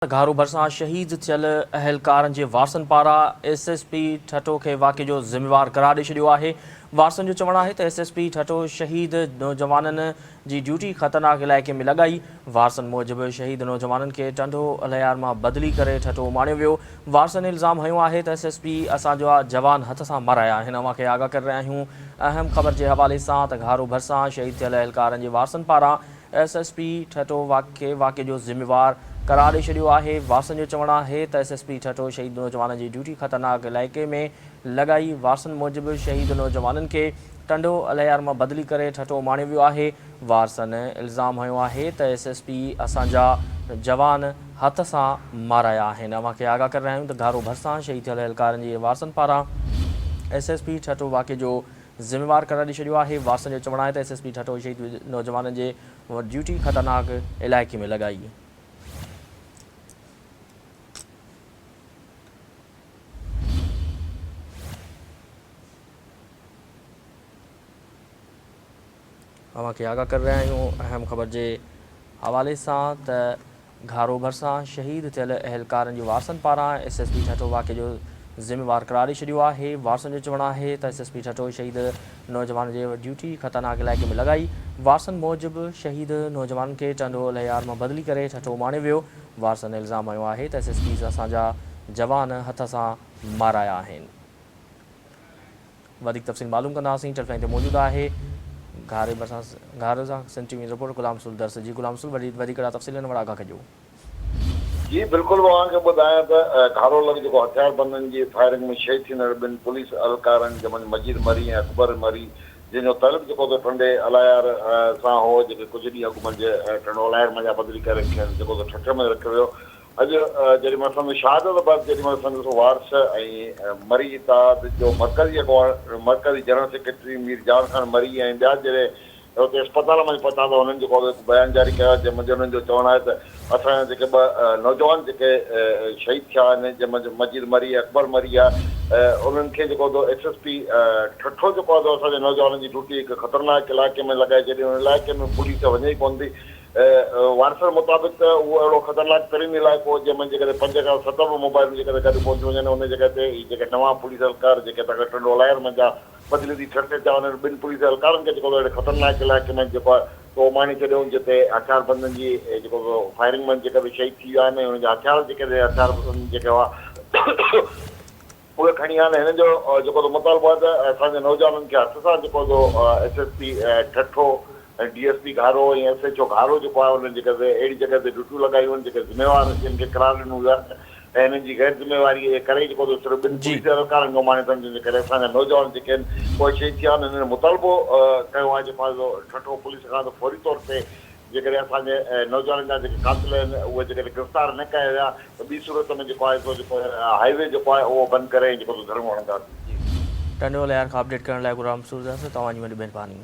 گهارو ڀرسان شهيد ٿيل اهلڪارن جي وارثن پاران ايس ايس پي ٺٽو کي واقعي جو ذميوار قرار ڏئي ڇڏيو آهي. وارثن جو چوڻ آهي ته ايس ايس پي ٺٽو شهيد نوجوانن جي ڊيوٽي خطرناڪ علائقي ۾ لڳائي. وارثن موجب شهيد نوجوانن کي ٽنڊو الهيار مان بدلي ڪري ٺٽو اماڻيو ويو. وارثن الزام هنيو آهي ته ايس ايس پي اسان جا جوان هٿ سان مارايا آهن. اوهان کي آگاهه ڪري رهيا آهيون اهم خبر جي حوالي سان ته گهارو ڀرسان شهيد ٿيل اهلڪارن جي وارثن پاران ايس ايس پي ٺٽو کي واقعي جو ذميوار قرار ڏئي ڇڏيو آهي. وارثن جو چوڻ آهي ته ايس ايس پي ٺٽو شهيد نوجوانن جي ڊيوٽي خطرناڪ علائقي ۾ لڳائي. وارثن موجب شهيد نوجوانن کي ٽنڊو الهيار مان بدلي ڪري ٺٽو اماڻيو ويو آهي. وارثن الزام هنيو آهي ته ايس ايس پي اسان جا جوان هٿ سان مارايا آهن. اوهان کي آگاهه ڪري رهيا آهيون ته گهارو ڀرسان شهيد ٿيل اهلڪارن جي وارثن پاران ايس ايس پي ٺٽو واقعي جو ذميوار قرار ڏئي ڇڏيو آهي. وارثن جو چوڻ آهي ته ايس ايس پي ٺٽو شهيد نوجوانن جي ڊيوٽي خطرناڪ علائقي ۾ لڳائي. اوهان کي آگاهه ڪري رهيا آهيون اهم خبر جي حوالي سان ته گهارو ڀرسان شهيد ٿيل اهلڪارن جي وارثن پاران ايس ايس پي ٺٽو واقعي جو ذميوار قرار ڏئي ڇڏيو آهي. وارثن جو چوڻ آهي ته ايس ايس پي ٺٽو شهيد نوجوان جي ڊيوٽي خطرناڪ علائقي ۾ لڳائي. وارثن موجب شهيد نوجوانن کي ٽنڊو الهيار مان بدلي ڪري ٺٽو اماڻيو ويو. وارثن الزام هنيو آهي ته ايس ايس پيز اسان جا جوان هٿ سان مارايا آهن. وڌيڪ تفصيل معلوم ڪنداسين ٽيليفون لائين تي موجود آهي گهاري ڀرسان گهارو سان سنڌ ٽي وي رپورٽر غلام رسول درس جي غلام رسول وڌيڪ اهڙا تفصيل هن وٽ آگاهه ڪجو. جي بلڪل اوهان کي ٻڌايان ته گهارو لڳ جيڪو هٿياربندن جي فائرنگ ۾ شهيد ٿيندڙ ٻن پوليس اهلڪارن جمن مجيد مري ۽ اڪبر مري جنهن جو تعلق جيڪو ته ٽنڊي الهيار سان هو جيڪي ڪجهه ڏينهن اڳ منجهه ٽنڊو الهيار منجهان بدلي ڪري کين جيڪو ته ٺٽي ۾ رکيو ويو اڄ جيڏي مهل سندس شهادت بعد جيڏي مهل سندس وارث ۽ مري اتحاد جو مرڪزي اڳواڻ مرڪزي جنرل سيڪريٽري مير جان خان مري ۽ ٻيا جڏهن اتي اسپتال ۾ پهتا ته هنن جيڪو هڪ بيان جاري ڪيو آهي جنهن منجهه انهن جو چوڻ آهي ته اسان جا جيڪي ٻه نوجوان جيڪي شهيد ٿيا آهن جنهن منجهه مجيد مري ۽ اڪبر مري آهي انهن کي جيڪو ايس ايس پي ٺٽو جيڪو آهي اسان جي نوجوانن جي ڊيوٽي هڪ خطرناڪ علائقي ۾ لڳائي ڇڏي ان علائقي ۾ پوليس وڃي ئي ڪونه ٿي وارثن مطابق ته اهو اهڙو خطرناڪ ترين علائقو هو جنهن ۾ جيڪڏهن پنج کان ست به موبائلون جيڪڏهن گڏ ڪونه ٿيون وڃن ان جڳهه تي هي جيڪي نوان پوليس اهلڪار جيڪي هتان کان ٽنڊو الهيار منجهان بدلي ٿي ٺٽي ٿيا انهن ٻن پوليس اهلڪارن کي جيڪو اهڙي خطرناڪ علائقي ۾ جيڪو آهي سو اماڻي ڇڏيائون جتي هٿياربندن جي جيڪو فائرنگ ۾ جيڪي به شهيد ٿي ويا آهن ۽ انهن جا هٿيار جيڪي هٿيار جيڪي هئا اهي کڻي آيا آهن هنن جو جيڪو ته مطالبو آهي ته اسان جي نوجوانن کي هٿ سان جيڪو سو S S P Thatta ۽ D S P Gharo ۽ S H O Gharo جيڪو آهي انهن جيڪي اهڙي جڳهه تي ڊيوٽيون لڳايون آهن جيڪي ذميوار جن کي قرار ڏنو ويو آهي ۽ هنن جي غير ذميواري جي ڪري جيڪو سو صرف ٻن جي. پوليس اهلڪارن کي اماڻيو اٿن جن جي ڪري اسان جا نوجوان جيڪي آهن اهي شهيد ٿيا آهن هنن مطالبو ڪيو آهي جيڪو آهي سو ٺٽو پوليس کان ته فوري طور تي جيڪڏهن اسان جي نوجوانن جا جيڪي قاتل آهن اهي جيڪڏهن گرفتار نه ڪيا ويا ته ٻي صورت ۾ جيڪو آهي سو جيڪو هائي وي جيڪو آهي اهو بند ڪري ۽ جيڪو سو ڌرڻو هڻنداسين. جي. ٽنڊو الهيار کان اپڊيٽ ڪرڻ لاء غلام رسول درس توهان جي وڏي مهرباني.